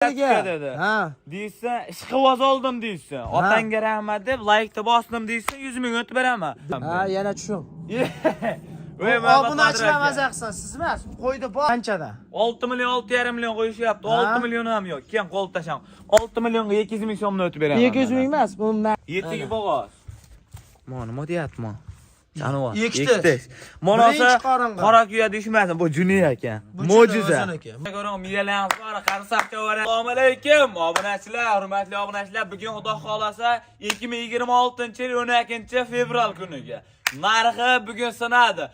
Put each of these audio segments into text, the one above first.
Dedi. Ha. Deysa, ishqiboz oldim deysa. Otangga rahmat deb laykni bosdim deysa, 100 ming o'tib beraman. Ha, yana tushum. Voy, Muhammad Obunachilar Qodir aka. maza qilsin, siz emas. Qo'ydi bor. Qanchada? 6 million, 6,5 million qo'yishyapti. 6 million ham yo'q. Keyin qo'l tashlang. 6 millionga 200 ming so'mni o'tib beraman. 200 ming emas, bu Yetigi bo'g'oz. Mo nima deyapman? Jonivor. Ikkita. Monosa Birinchi qoringa. qora kuya düşmasin. Bu juni ekan. Bu juni Mo'jiza. o'ziniki. Ko'ring, miyalarimiz bor, qarsak Assalomu alaykum, obunachilar, hurmatli obunachilar. Bugun Xudo xolasa 2026-yil 12-fevral kuniga. Narxi bugun sinadi.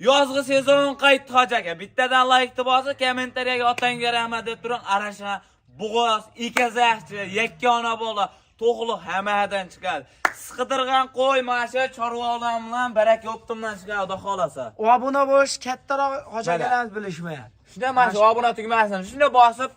Yozgi sezon qaytdi hoji aka. Bittadan laykni bosib, kommentariyaga otangga rahmat deb turing. Arasha, bo'g'oz, ikazakchi, yakkona bola, to'g'liq hammadan chiqadi. Siqidirgan qo'y mana shu chorva odam bilan baraka o'ptimdan chiqadi, Xudo xolasa. Obuna bo'lish kattaroq hoji akalarimiz bilishmayapti. Shunda mana shu obuna tugmasini shunda bosib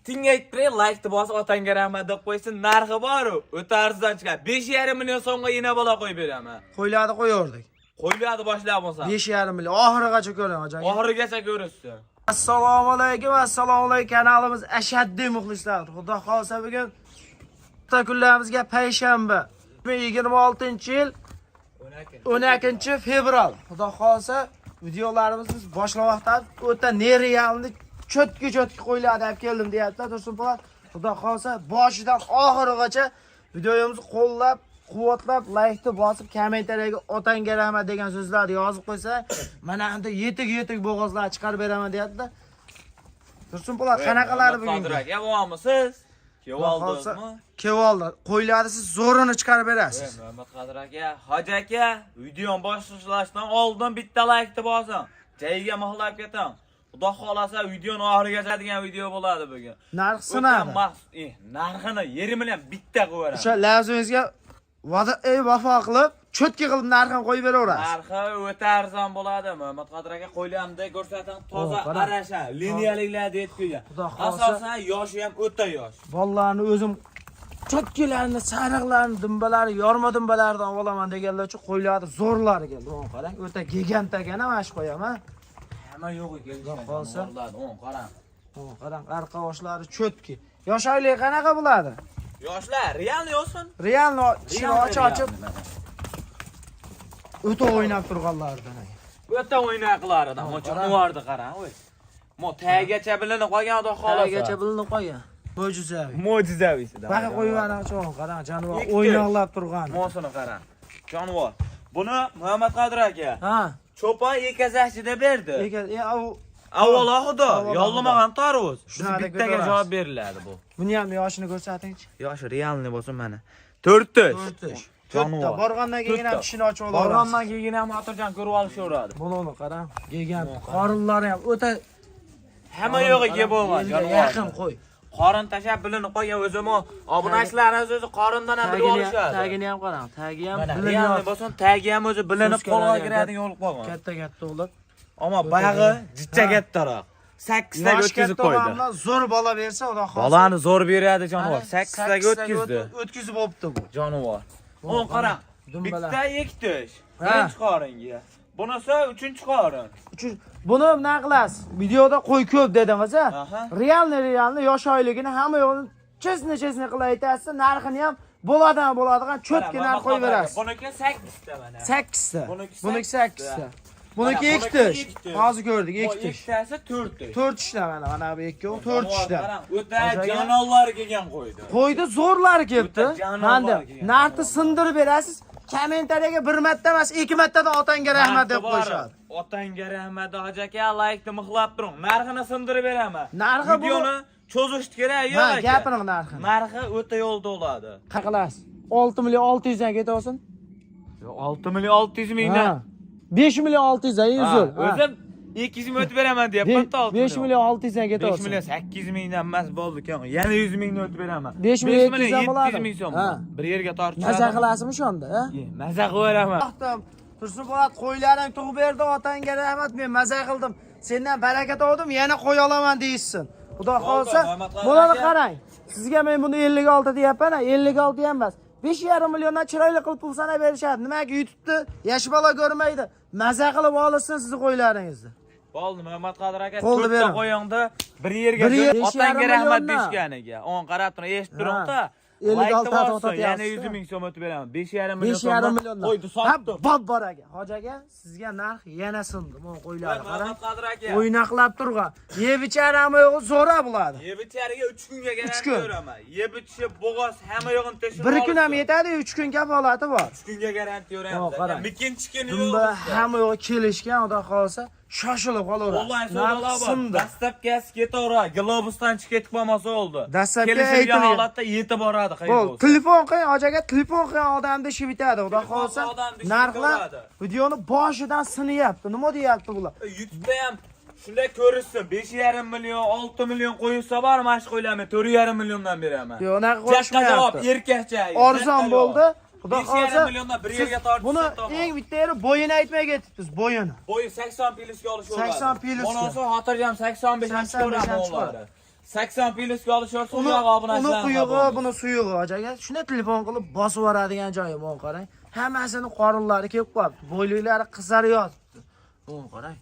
tingaytirib laykni bosib otangga rahmat deb qo'ysin. Narxi bor-u, o'ta arzon chiqadi. 5,5 million so'mga ina bola qo'yib beraman. Qo'ylarni qo'yardik. Qo'ylarni boshlab bo'lsa. 5,5 million. Oxirigacha ko'ring hoji aka. Oxirigacha ko'rishsin. Assalomu alaykum, assalomu alaykum kanalimiz ashaddiy muxlislar. Xudo xolasa bugun o'rta kunlarimizga payshanba. 2026-yil 12 fevral. Xudo xolasa videolarimizni biz boshlamoqdamiz. O'ta nerealni cho'tki-cho'tki qo'ylarni olib keldim deyaptilar Tursun Po'lat. Xudo xolasa boshidan oxirigacha videomizni qo'llab, quvvatlab, laykni bosib, kommentariyaga otangga rahmat degan so'zlarni yozib qo'ysa, mana endi yetik-yetik bo'g'ozlar chiqarib beraman deyaptilar. Tursun Po'lat qanaqalari bugun? Qodir aka, bormisiz? Kelib Xudo xolasa oldingizmi? Kelib oldi. Qo'ylarni siz zo'rini chiqarib berasiz. Voy, Muhammad Qodir aka, hoji aka, videoni boshlashdan oldin bitta laykni bosing. Jayiga mixlab keting. Xudo xolasa videoni oxirigacha degan video bo'ladi bugun. Narx O'ta sinadi. Narxini yeri bilan bitta qo'yib beraman. O'sha lafzingizga va'da ey vafo qilib, cho'tki qilib narxini qo'yib beraverasiz. Narxi o'ta arzon bo'ladi. Muhammad Qodir aka qo'ylamda ko'rsating, toza O, qara. arasha, liniyaliklar deb qo'ygan. Xudo xohlasa- Asosan yoshi ham o'ta yosh. Bolalarni o'zim cho'tkilarni, sariqlarni, dumbalari, yorma dumbalaridan olaman deganlar uchun qo'ylarni zo'rlari keldi. Mana qarang, o'ta gigant ekan mana shu qo'yam, ha. Hamma yo'q ekan. Xudo xohlasa. O'n qarang. Mana qarang, arqa boshlari cho'tki. Yosh oylik qanaqa bo'ladi? Yoshlar realni olsin. Realni tishini Realni, och-ochib o'ta o'ynab turganlaridan. O'ta o'ynaqlaridan. Mo jonivorni qarang, o'y. Mo tagigacha bilinib qolgan Xudo xohlasa. Tagigacha bilinib qolgan. Mo'jizaviy. Mo'jizaviy. Baqa qo'yib qarang, qarang, jonivor Ikkita. o'ynoqlab turgan. Mosini qarang. Jonivor. Buni Muhammad Qodir aka Ha. cho'pon ekazakchida berdi. Lekin u Avvalo Xudo, Avvalo yollamagan tarvuz. Biz Shunaqa bittaga ko'taramiz. javob beriladi bu. Buni ham yoshini ko'rsatingchi. Yoshi realniy bo'lsin mana. 4 tish. 4 tish. Jonivor. To'rtta. Borgandan keyin ham To'rtta. tishini ochib olaverasiz. Borgandan keyin ham xotirjam ko'rib olishaveradi. Buni uni qarang. Gigant. Qorinlari ham o'ta Hamma yo'g'i kelib bo'lgan Elga jonivor. Yaqin qo'y. Qorin tashlab bilinib qolgan o'zimi obunachilarimiz o'zi qorindan ham bilib olishadi. Tagini ham qarang. Tagi ham Mana bilinib realniy yotibdi. bo'lsin, tagi ham o'zi bilinib So'zkalari qo'lga ham kiradigan bo'lib qolgan. Katta katta bo'lib. Ammo bag'i jicha Ha. kattaroq. 8 taga Yosh o'tkazib katta qo'ydi. odamlar zo'r bola bersa, Xudo xohlasa. Bolani zo'r beradi jonivor. Mana 8 taga o'tkazdi. O'tkazib olibdi bu. Jonivor. O'n qarang. Dumbalar. Bitta ikki tish. Ha. Birinchi qoringa. Bunisi uchinchi qorin. Buni nima qilasiz? Videoda qo'y ko'p dedingiz a? Aha. Realni realni yosh oyligini hamma yo'lini chesni chesni qilib aytasiz, narxini ham bo'ladigan bo'ladigan cho'tki narx qo'yib berasiz. Buniki 8 ta mana. 8 ta. Buniki Buniki 8 8 ta. ta. Buniki Mana, 2 buniki tish. ikki tish. Hozir ko'rdik, Bu 2 tish. ikkitasi 4 tish. 4 tishda mana, mana bu ikkovi 4 tishda. Qarang, o'ta Hoji aka. janolar kelgan qo'ydi. Qo'ydi zo'rlari kelibdi. O'ta jonivorlar Manda kelgan. narxni sindirib berasiz. Kommentariyaga bir marta emas, ikki martadan otangga rahmat deb Narxi bor. qo'yishadi. Otangga rahmat hoji aka, laykni mixlab turing. Narxini sindirib beraman. Narxi bu- videoni cho'zish kerak yo'q Ha, aka. gapiring narxini. Narxi o'ta yo'lda bo'ladi. Qanaqa qilasiz? 6 million 600 dan ketaversin. 6 million 600 mingdan. Ha. 5 million 600 dan Ha, uzr. O'zim 200 ming o'tib beraman deyapman, to 5 million 600 dan 5 ketaversin. million 800 mingdan emas bo'ldi ekan. Yana 100 mingni o'tib beraman. 5 million 700 dan 700 ming bo'ladi. so'm. Ha. Bir yerga tortib Maza qilasizmi shunda, ha? Maza qilaveraman. Vaqtim Tursun Po'lat qo'ylaring tug'ib berdi, otangga rahmat, men maza qildim. Sendan barakat oldim, yana qo'ya olaman deyishsin. Xudo xohlasa, Muhammad Qodir buni aka. qarang. Sizga men buni 56 deyapman, 56 ham emas. 5,5 milliondan chiroyli qilib pul sanab berishadi. Nimaga YouTube'da yosh bola ko'rmaydi. Maza qilib olsin sizni qo'ylaringizni. Bo'ldi, Muhammad Qodir aka, Qo'lni to'rtta bering. qo'yingda bir yerga Bir yer- otangga 5,5 rahmat milliondan. deyishganiga. On qarab turing, eshitib turing-da. 56 Laykni ta bossin, to'xtatyapsiz. yana 100 ming so'm o'tib beraman. 5,5 million 5,5 so'mdan milliondan. qo'ydi, Ha, sotdim. bobbor aka. Hoji aka, sizga narx yana sindi. Mana qo'ylar qarang. Muhammad Qodir aka. O'ynaqlab turgan. Yeb icharami yo'q, zo'ra bo'ladi. Yeb ichariga 3 kunga Uch garantiya kun. beraman. Yeb ichib, bo'g'oz hamma yo'g'ini tekshirib. Bir kun ham yetadi, 3 kun kafolati bor. 3 kunga garantiya Yo'q, beramiz. qarang. Ikkinchi kuni yo'q. Dumba hamma yo'q kelishgan, xudo xolasa shoshilib qolaveradi. Onlayn Narx savdolar bor. sindi. Dastavkasi ketaveradi. Globusdan chiqib ketib qolmasa bo'ldi. Dastavka Kelishilgan aytilgan. holatda yetib boradi qayerga Bo'l, bo'lsa. telefon qiling, hoji aka, telefon qilgan odamni ishi bitadi, xudo Telefon xolasa. odamni ishi Narxlar bitaveradi. videoni boshidan sinyapti. Nima deyapti bular? YouTube'da ham shunday ko'rishsin. 5,5 million, 6 million qo'yilsa bor, mana shu qo'ylarni 4,5 milliondan beraman. Yo'q, unaqa Jaqqa javob qo'yishmayapti. erkakcha. Arzon bo'ldi. Xudo 5,5 xolasa. milliondan bir Siz yerga tortsa buni tamom. eng bitta yeri bo'yini aytmay ketibmiz, bo'yini. Bo'yi 80 plusga olishaveradi. 80 plusga. Onasi xotirjam 85 ham 85 chiqaveradi ham chiqadi. o'g'illari. 80 plusga olishaversa, Uni u yoq uni obunachilar. quyug'i, buni suyug'i, hoji aka. Shunda telefon qilib bosib yuboradigan joyi mana qarang. Hammasini qorinlari kelib qolibdi, bo'yliklari qizarib yotibdi. Mana qarang.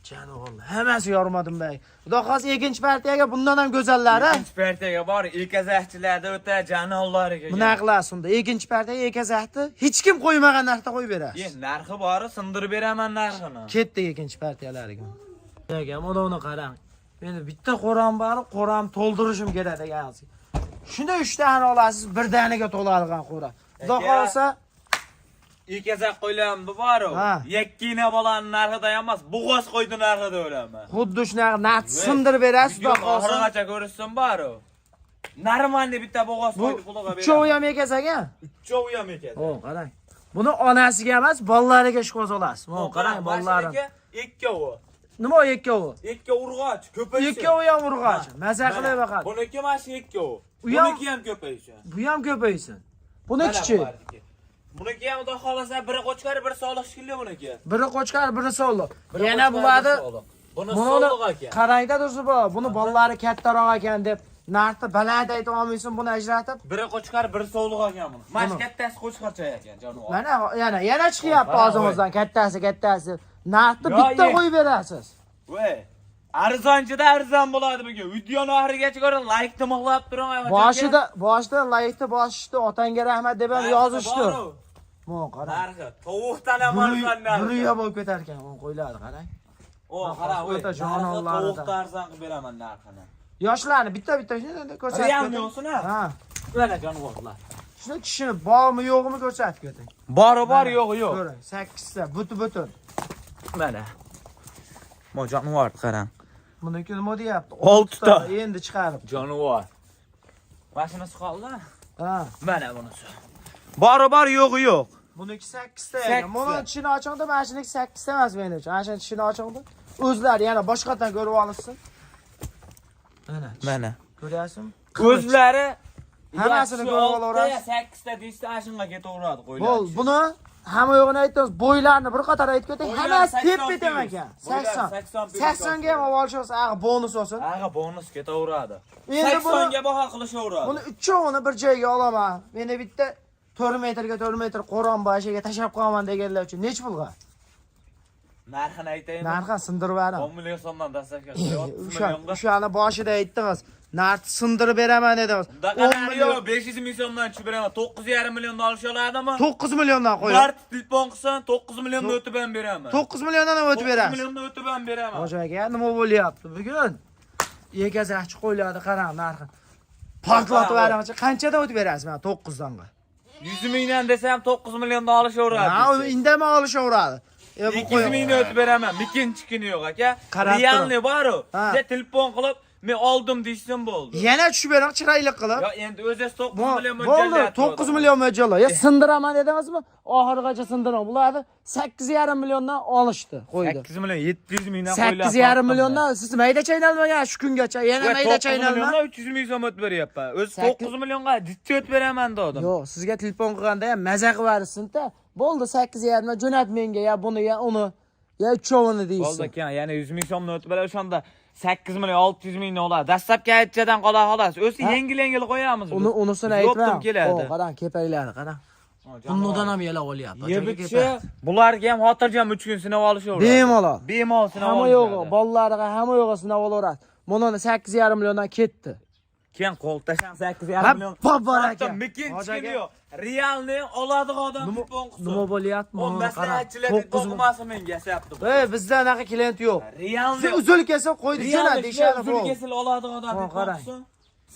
Jonivorlar, hammasi yormadim bay. Xudo xohlasa ikkinchi partiyaga bundan ham go'zallari. Ikkinchi partiyaga bor, ekazakchilarda o'ta janollariga. Bunaqa qilasiz unda. Ikkinchi partiyaga ekazakni hech kim qo'ymagan narxda qo'yib berasiz. Narxi bori, sindirib beraman narxini. Ketdik ikkinchi partiyalariga. Aka, mana uni qarang. Meni bitta qo'ram bor, qo'ram to'ldirishim kerak degan. Shunda 3 tani olasiz, birdaniga to'ladigan qo'ra. Xudo Aka. xohlasa Ekazak qo'ylarim bor u. Ha. Yakkina bolani narxida emas, bo'g'oz qo'ydi narxida o'laman. xuddi shunaqa narx sindirib berasiz, xudo Videoni xohlasa. oxirigacha ko'rishsin bor u. Normalniy bitta bo'g'oz Bu qo'ydi puliga beraman. uchovi ham ekas aka. Uchovi ham ekan. O, qarang. Buni onasiga emas, bolalariga ishqoz olasiz. Mana qarang, bolalarim. Ikkovi. Nima u ikkovi? Ikki urg'och, ko'paysin. Ikkovi ham urg'och. Maza qilib boqadi. Buniki mana shu ikkovi. U ham- Buniki ham ko'paysin. Bu ham ko'paysin. Buni Mana kichik. bularniki. Buniki ham xudo xohlasa biri qo'chqor, biri soliq shekilli buniki. Biri qo'chqor, biri sovliq. Biri Yana qo'chqor, bularni biri soliq. Buni Buni soliq ekan. qarangda dursi bu. Buni bolalari kattaroq ekan deb narxni baland aytib olmaysin, buni ajratib. Biri qo'chqor, biri sovliq ekan buni. Mana shu Buni. kattasi qo'chqorcha ekan, jonivor. Mana yana yana chiqyapti Mana, og'zimizdan kattasi kattasi. Narxni Yo, bitta ye. qo'yib berasiz. Voy. Arzonchida arzon bo'ladi bugun. Videoni oxirigacha ko'ring, like timoqlab turing. Aka. Boshida laykni bosishdi, otangga rahmat deb ham Narxi yozishdi. bor-u. Mana qarang. Narxi tovuqdan ham arzon narxi. Burya bo'lib ketar ekan, uni qo'ylari qarang. O, qara, voy. O'ta Narxi jonivorlarida. tovuqdan arzon qilib beraman narxini. Yoshlarni bitta-bitta shuni ko'rsatib Real keting. yo'qsin ha? Ha. Mana jonivorlar. Shuni tishini bormi yo'qmi ko'rsatib keting. Bori bor, yo'g'i yo'q. Ko'ring, 8 ta buti butun. Mana. Mo jonivor qarang. Buniki nima deyapti? Oltita. Endi chiqarib. Jonivor. Mashinasi qoldi. Ha. Mana bunisi. Bori bor, yo'g'i yo'q. Buniki 8 ta ekan. Sakkizta. Buni tishini ochingda, mana shuniki 8 ta emas menimcha. Mana shuni tishini ochingda. O'zlari yana boshqatdan ko'rib olishsin. Mana. Mana. Ko'ryapsizmi? O'zlari Hammasini ko'rib olaverasiz. 8 ta deyishsa, ana shunga ketaveradi qo'ylar. Bo'l, buni hamma yo'g'ini aytdingiz, bo'ylarni bir qator aytib keting. Bo'ylari Hammasi 80 tep-tepa plus. ekan. Bo'ylari 80. 80 plus. 80 ga ham olib olishsa, ag'i bonus olsin. Ag'a bonus ketaveradi. Endi buni 80 ga baho qilishaveradi. buni uchovini bir joyga olaman. Meni bitta 4 metrga 4 metr qo'ron boshiga tashlab qo'yaman deganlar uchun nech pulga? Narxini aytaymi? Narxi sindirib beraman. 10 million so'mdan dastavka qilib, 30 O'sha millionga. o'shani boshida aytdingiz. Narxni sindirib beraman dedingiz. Undaqa 10 narxi million yo'q, 500 ming so'mdan tushib beraman. 9,5 milliondan olisha oladimi? 9 milliondan qo'ying. Mart telefon qilsin, 9 milliondan o'tib ham beraman. 9 milliondan ham o'tib 9 berasiz. milliondan o'tib ham beraman. Hoji aka, nima bo'lyapti bugun? Egazakchi qo'ylarni qarang narxi. Portlatib beraman. Qanchadan o'tib berasiz mana 9 danga? 100 mingdan desam 9 milliondan olishaveradi. Ha, u indamay olishaveradi. E bu 200 qo'y. mingdan o'tib beraman. Mikin-chikini yo'q aka. Qarab Realniy bor-u. Ha. Biza telefon qilib, men oldim deyishsin bo'ldi. Yana tushib bering chiroyli qilib. Yo, endi o'zingiz 9 million Bo'ldi, 9 million mo'ljalla. Ya sindiraman dedingizmi? Oxirigacha sindiring. Bularni 8,5 milliondan olishdi, qo'ydi. 8 million 700 mingdan 8,5 milliondan siz mayda chaynalmagan shu kungacha yana mayda chaynalma. milliondan 300 ming so'm o'tib beryapman. O'zi 9 millionga jiddiy o'tib beraman dedim. Yo'q, sizga telefon qilganda ham maza qilib yuborsin-da. Bo'ldi, 8,5 jo'nat menga ya buni ya uni ya uchovini deysiz. Bo'ldi keyin yana 100 ming so'mdan o'tib beradi o'shanda 8 million 600 mingni oladi. Dastlabki aytchadan qola xolos. O'zi Ha? yengil-yengil qo'yamiz. biz. Uni unisini Yo'qdim aytmang. keladi. O, qarang, kepaklari qarang. Bundan ham yalab olyapti. Yebichi bularga ham xotirjam 3 kun sinab olishaveradi. Bemalol. Bemalol sinab Hamma olishadi. yo'g'i, bolalariga hamma yo'g'i sinab olaveradi. Bunani 8,5 milliondan ketdi. Keyin qo'l tashlang 8,5 million. Bobor aka. Hatto mikinchikini yo'q. Realni oladigan odam telefon qilsin. Nima bo'lyapti? O Mana qarang. maslahatchilar telefon 9 qilmasin menga yasayapti. bu. Ey, bizda anaqa klient yo'q. Realni Siz uzil kesib qo'ydi, jo'nat deyishadi uzil bu. kesil oladigan odam Mana telefon qarang. qilsin.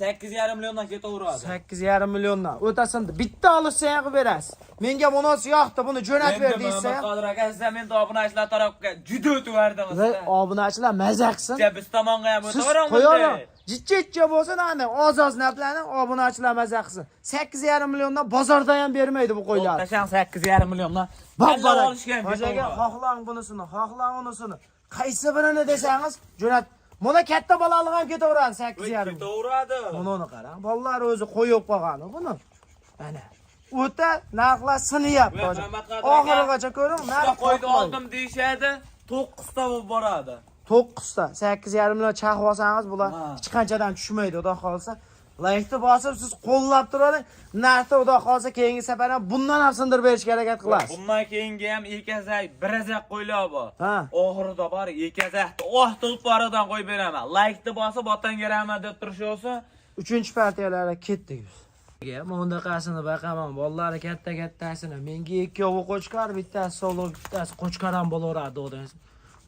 8,5 milliondan ketaveradi. 8,5 milliondan o'tasini bitta olishsa ham qilib berasiz. Menga bunisi yoqdi, buni jo'natib ber Endi deysa ham. Muhammad Qodir aka siz ham endi obunachilar tarafga juda o'tib yubordingiz. Va obunachilar maza qilsin. Ja, biz tomonga ham Siz o'taveramiz. qo'yavering. Jichcha bo'lsin, ana oz-oz naflarni obunachilar maza qilsin. 8,5 milliondan bozorda ham bermaydi bu qo'ylar. Tashlang 8,5 milliondan. Bab Kalla olishga ham Hoji aka, ketaveradi. xohlang bunisini, xohlang unisini. Qaysi birini desangiz, jo'nat. Buni katta bolalik ham ketaveradi 8,5. Ketaveradi. Buni uni qarang. Bolalar o'zi qo'yib qolgani buni. Mana. O'ta narxlar sinyapti Va hoji. Muhammad Qodir aka, Oxirigacha ko'ring, Bitta narx qo'ydi qo'ydi oldim deyishadi, 9 ta bo'lib boradi. 9 ta 8,5 million chaqib olsangiz bular Ha. hech qanchadan tushmaydi, xudo xohlasa. Laykni bosib siz qo'llab turavering. Narxni xudo xohlasa keyingi safar ham bundan ham sindirib berishga harakat qilasiz. Bundan keyingi ham ekazak, birazak qo'ylar bor. Ha. Oxirida bor ekazakni oh tulporidan qo'yib beraman. Laykni bosib otangga rahmat deb turish olsa, 3 partiyalarga ketdik biz. Mana bunaqasini baqaman, bolalari katta kattasini. Menga ikkovi qo'chqor, bittasi sog'liq, bittasi qo'chqor ham bo'laveradi o'dingiz.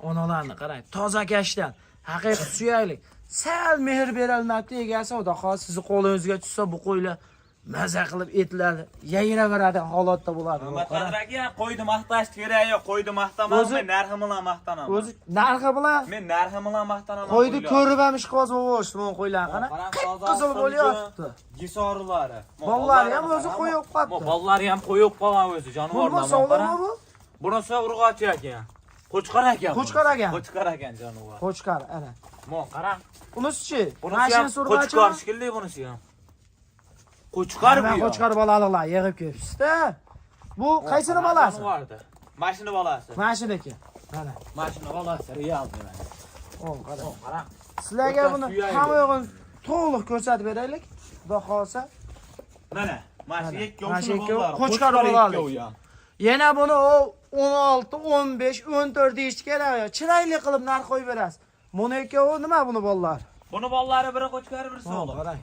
Onalarni qarang, toza kashdan, haqiqiy suyaklik. Sal mehr berolmabdi egasi, xudo xohlasa sizni qo'lingizga tushsa bu qo'ylar maza qilib etlari yayraveradigan holatda bo'ladi. Muhammad Qarang. Qodir aka qo'ydi maqtash kerak yo'q, qo'ydi maqtamaman, men narxi bilan maqtanaman. O'zi narxi bilan Men narxi bilan maqtanaman. qo'yni qo'ylar. ko'rib ham ishqiboz bo'lishdi bu qo'ylar qara. Qarang, Qip-qizil bo'lyapti. Gisorlari. Bolalari ham o'zi qo'yib qolibdi. Bolalari ham qo'yib qolgan o'zi, Bu jonivorlar. sog'lommi bu? Bunisi urg'ochi ekan. Qo'chqor ekan. Qo'chqor ekan. Qo'chqor ekan jonivor. Qo'chqor ana. Mon qarang. Unisichi? Bunisi ham Mashina qo'chqor surg'achimi? shekilli bunisi ham. Qo'chqor bu. Hamma qo'chqor bolaliklar yig'ib kelibsiz-da. Bu qaysini bolasi? Mashina bolasi. Mana shuniki. Mana. Mashina bolasi real demak. O'ng qarang. Qarang. Sizlarga O'ta buni suyaydi. hamma yo'g'ini to'liq ko'rsatib beraylik. Xudo xohlasa. Mana, mana shu Mana, ikkovi mana shu ikkovi qo'chqor qo'chqor bolalik. ikkovi ham. Yana buni u 16, 15, 14 deyish kerak yo'q. Chiroyli qilib narx qo'yib berasiz. Buni ikkovi nima buni bolalar? Buni bolalari biri qo'chqor, biri O'ng sog'liq. qarang.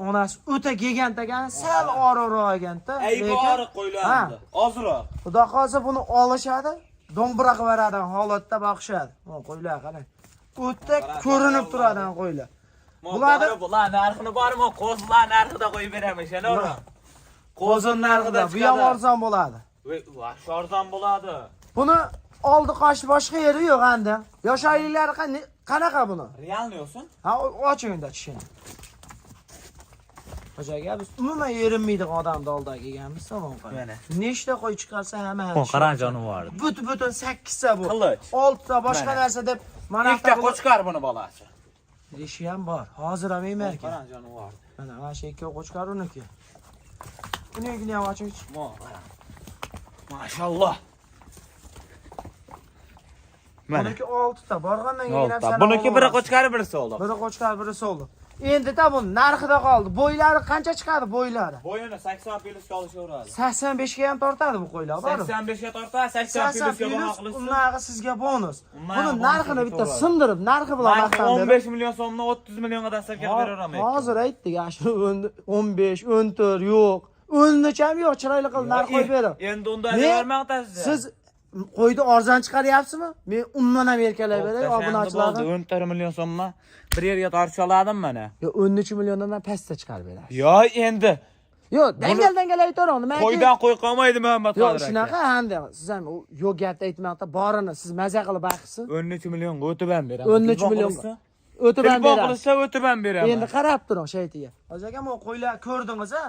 Onasi o'ta gegant ekan, sal og'riqroq ekanda. Aybi lekin- og'riq qo'ylandi. Ozroq. Xudo xohlasa buni olishadi, do'mbira qilib beradigan holatda boqishadi. Mana qo'ylar qarang. O'ta ko'rinib turadigan qo'ylar. Bular bular narxini bormi? Qo'zilar narxida qo'yib beraman, ishonavering. Qo'zin narxida Bu ham arzon bo'ladi. Voy, arzon bo'ladi. Buni oldi qochdi boshqa yeri yo'q endi. Yosh oyliklari qanaqa buni? Realni yo'qsin? Ha, oching unda tishini. Hoji aka, biz umuman erinmaydigan odamni oldiga kelganmiz, tamom qarang. Mana. Nechta qo'y chiqarsa hamma Qarang jonivor. Butun 8 ta bu. Qilich. 6 ta boshqa Mana. narsa deb mana Ikkita qo'chqor buni bolasi. Ishi ham bor. Hozir ham emarkan. Qarang jonivor. Mana mana shu ikki qo'chqor uniki. Unikini ham ochingchi. Mo, qarang. Mashalloh. Mana. Buniki 6 ta. Borgandan keyin ham sanab Buniki biri olaverasiz. qo'chqor, biri sog'liq. Biri qo'chqor, biri so'liq. Endi da bu narxida qoldi. Bo'ylari qancha chiqadi bo'ylari? Bo'yini 80 plyusga olishaveradi. 85 ga ham tortadi bu qo'ylar, bormi? 85 ga tortadi, 80 80 plyusga baho plyus qilishsin. undan sizga bonus. Undan Buni bonus narxini bitta ketaveradi. sindirib, narxi bilan Narxi maqtan berib. 15 million so'mdan 30 millionga dastlabki qilib beraveraman. Hozir aytdik, ana shu 15, 14 yo'q. 10 ham yo'q, chiroyli qilib narx qo'yib berib. Endi undan Men- bermoqdasiz. Siz qo'yni arzon chiqaryapsizmi? Men undan ham erkalab beray obunachilarga. 14 million so'mma bir yerga tortisha oladim mana. Yo 13 milliondan ham pastda chiqarib berasiz. Yo endi Yo'q, dangal dangal aytavering, nimaki? qo'ydan qo'y qolmaydi Muhammad Yo'q, Qodir aka. shunaqa hamda siz ham yo'q gapni aytmoqda borini siz maza qilib baqsin. 13 millionga o'tib ham beraman. 13 Telefon millionga. qilishsa- O'tib ham Telefon berasiz. qilishsa o'tib ham beraman. Endi qarab turing shaytiga. Hozir akam o qo'ylar ko'rdingiz a?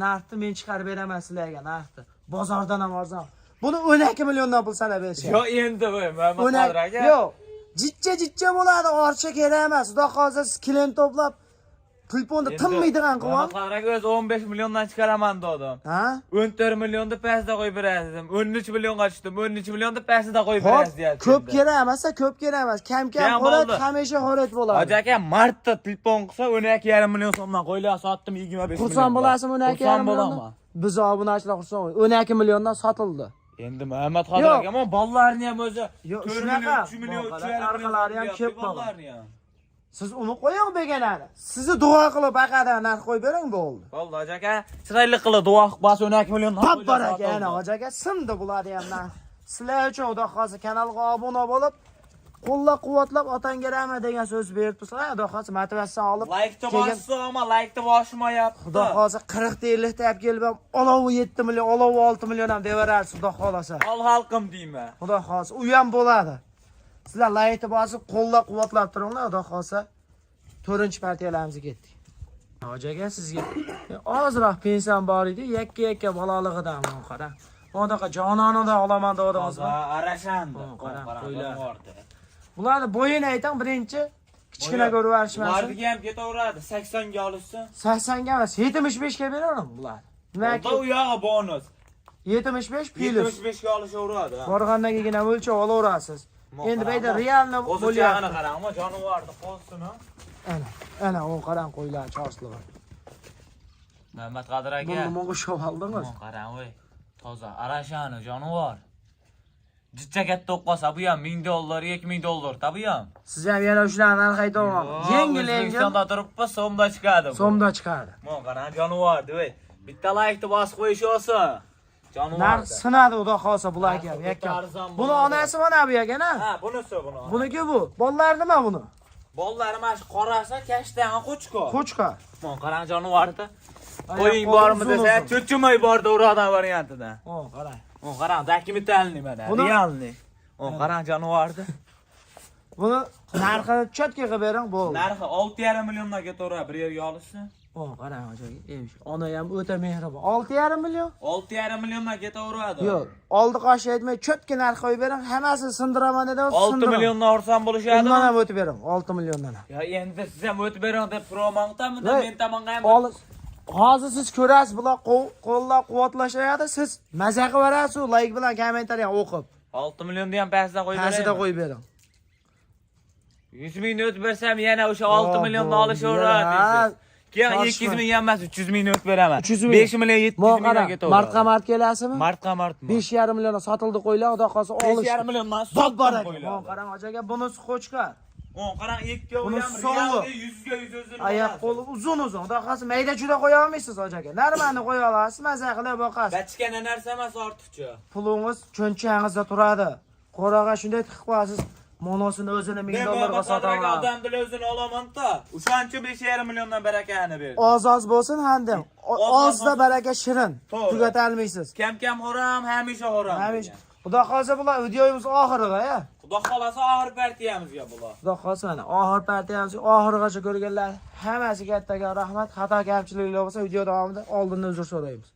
Narxni men chiqarib beraman sizlarga narxni. Bozordan ham arzon. Buni 12 milliondan pul sanab berishyapti. Yo endi bu Muhammad Qodir aka. Yo'q. Jichcha jichcha bo'ladi, orcha kerak emas. Xudo xohlasa siz klient to'plab Telefonda tinmaydigan qilib. Muhammed o'zi 15 milliondan chiqaraman dedim. Ha? 14 millionni pastda qo'yib berasiz dedim. 13 millionga tushdim. 13 millionni pastida qo'yib Hop, berasiz deyapti. ko'p kerak emas, ko'p kerak emas. Kam-kam Kam horat bo'ldi. Hamisha horat bo'ladi. Hoji aka, martda telefon qilsa 12,5 million so'mdan qo'ylar sotdim 25 million. Xursand bo'lasizmi 12,5 Xursand milliondan? bo'laman. Biz obunachilar xursand bo'ladi. 12 milliondan sotildi. Endi Muhammad Qodir Yo'q. aka, mana bollarni ham o'zi Yo'q, 4 shunaqa. million, 3 million, Boqara, 3,5 million orqalari ham deyapti ko'p bola. bollarni ham. Siz uni qo'ying beganani. Sizni duo qilib baqada narx qo'yib bering bo'ldi. Bo'ldi hoji aka, chiroyli qilib duo qilib bas 12 million. Bab baraka ana hoji aka sindi bularni ham narx. Sizlar uchun xudo xohlasa kanalga obuna bo'lib, qo'llab-quvvatlab otangga rahmat degan so'z berib tursalar, xudo xohlasa motivatsiya olib Laykni keyin bossa, ammo laykni bosmayapti. Xudo xohlasa 40 ta 50 ta olib kelib ham olovi 7 million, olovi 6 million ham deverarsiz xudo xohlasa. Ol xalqim deyman. Xudo xohlasa u ham bo'ladi. Sizlar laykni bosib qo'llab-quvvatlab turinglar, xudo xohlasa 4-partiyalarimizga ketdik. Hoji aka sizga ozroq pensiyam bor edi, yakka-yakka bolalig'idan mana qarang. Bunaqa jononidan olaman deyapsizmi? Arashandi. Qarang, qo'ylar. Bularni bo'yini ayting birinchi. Kichkina ko'rib yuborishmasin. Ularniki ham ketaveradi. 80 ga olishsin. 80 ga emas, 75 ga beraman bularni. Nimaki Unda u yog'i bonus. 75 plus. 75 ga olishaveradi. ha. Borgandan keyin ham o'lchab olaverasiz. Mo Endi bu yerda qarang, realni Qo'zi bo'lyapti. chag'ini qarangmi, jonivorni qo'zisini. Ana, ana u qarang qo'ylar chorsligi. Muhammad Qodir aka. Buni nima qo'shib oldingiz? Mo qarang, voy. Toza arashani jonivor. Jicha katta bo'lib qolsa bu ham 1000 dollar, 2000 dollar ta bu ham. Siz ham yana shularni narx aytyapman. Yengil yengil O'zbekistonda turibmiz, so'mda chiqadi bu. so'mda chiqadi. Mo qarang, jonivor, voy. Bitta laykni bosib qo'yish olsin. Jonivor. Narx sinadi xudo xohlasa bularga ham Narxi yakka. arzon Buni bo'ladi. onasi mana bu ekan ha. Ha, bunisi buni. Buniki bu. Bolalar nima buni? Bollari mana shu qorasi, kashtani qo'chqor. Qo'chqor. Mon qarang jonivorni. Oyoq Qo'ying qo'li bormi uzun desa, uzun. cho'chimay bordi urodan variantidan. O, qarang. On qarang, dokumentalniy mana, Buni- realniy. On qarang jonivorni. Buni narxini chotga qilib bering bo'ldi. Narxi 6,5 milliondan ketaveradi bir yerga olishsin. O, qarang hoji aka, emish. Ona ham o'ta mehribon. 6,5 million? 6,5 milliondan ketaveradi. Yo'q, oldi qoshi aytmay chotga narx qo'yib bering, hammasini sindiraman dedim, 6 sindiraman. milliondan orsam bo'lishadimi? Undan ham o'tib bering, 6 milliondan ham. Ya endi siz ham o'tib bering deb so'ramoqdamida, Voy, men tomonga ham Hozir siz ko'rasiz, bular qo'llab quvvatlashayapti, siz maza qilib yuborasiz, like bilan kommentariy ham o'qib. 6 millionni ham pastida qo'yib bering. Pastida qo'yib bering. 100 mingni o'tib bersam yana o'sha 6 Oh, millionni bu- olishaveradi ya. deysiz. Keyin Shoshma. 200 ming ham emas, 300 mingni o'tib beraman. 300 ming. 5 million 700 Mo mingdan qarang, ketaveradi. martqa mart kelasizmi? Martqa martmi? 5,5 millionga sotildi qo'ylar, xudo xohlasa olish. 5,5 milliondan Bab-baraka. qo'ylar. Mo qarang hoji aka, bunisi qo'chqor. On qarang ikkovi Buni ham sovi. realda 100 ga 100 o'zini. Oyoq qo'li uzun uzun. Xudo xohlasa mayda juda qo'ya olmaysiz hoji aka. Narmani qo'ya olasiz, maza qilib boqasiz. Bachkana narsa emas ortiqcha. Pulingiz cho'nchagingizda turadi. Qo'raga shunday tiqib qo'yasiz. Monosini o'zini 1000 Men dollarga Muhammad Qodir aka sotaman. odam bilan o'zini olaman-da. O'shancha 5,5 milliondan barakani berdi. Oz oz bo'lsin hamda Oz ozda baraka shirin. To'g'ri. Tugata olmaysiz. Kam-kam xo'ram, hamisha xo'ram. Hamisha. degan. Xudo xohlasa bular videomiz oxirida ya. Xudo xolasa oxir partiyamizga bular. Xudo xohlasa mana oxir partiyamiz oxirigacha ko'rganlar hammasiga kattaga rahmat. Xato kamchiliklar bo'lsa video davomida oldindan uzr so'raymiz.